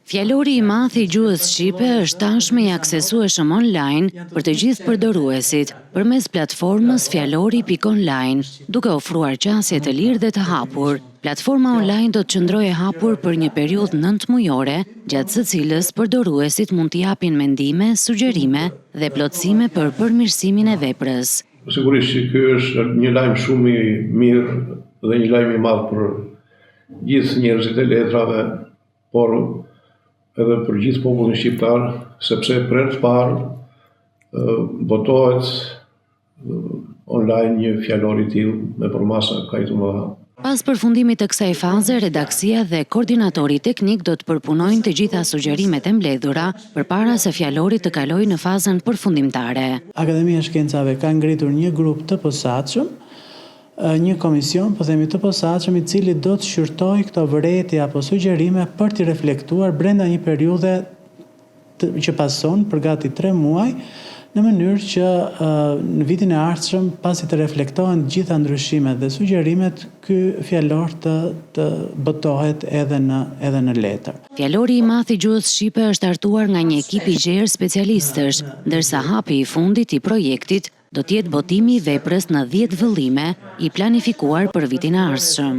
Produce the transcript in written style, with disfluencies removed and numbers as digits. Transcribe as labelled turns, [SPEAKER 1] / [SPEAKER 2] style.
[SPEAKER 1] Fjalori i madh i gjuhës shqipe është tashmë i aksesueshëm online për të gjithë përdoruesit përmes platformës fjalori.online, duke ofruar qasje të lirë dhe të hapur. Platforma online do të qëndrojë e hapur për një periudhë 9 mujore, gjatë së cilës përdoruesit mund të japin mendime, sugjerime dhe plotësime për përmirësimin e veprës.
[SPEAKER 2] Sigurisht që ky është një lajm shumë i mirë dhe një lajm i madh për gjithë njerëzit e letrave, por edhe për gjithë popullin shqiptar, sepse për herë të parë botohet online një fjalor i tillë me përmasa kaq të mëdha.
[SPEAKER 1] Pas përfundimit të kësaj faze, redaksia dhe koordinatori teknik do të përpunojnë të gjitha sugjerimet e mbledhura përpara se fjalori të kalojë në fazën përfundimtare.
[SPEAKER 3] Akademia e Shkencave ka ngritur një grup të posaçëm, një komision, po themi të posaçëm, i cili do të shqyrtojë këto vërejtje apo sugjerime për t'i reflektuar brenda një periudhe që pason për gati 3 muaj, në mënyrë që në vitin e ardhshëm, pasi të reflektohen të gjitha ndryshimet dhe sugjerimet, ky fjalor të botohet edhe në letër.
[SPEAKER 1] Fjalori i madh i gjuhës shqipe është hartuar nga një ekip i gjerë specialistësh, ndërsa hapi i fundit i projektit do të jetë botimi i veprës në 10 vëllime, i planifikuar për vitin e ardhshëm.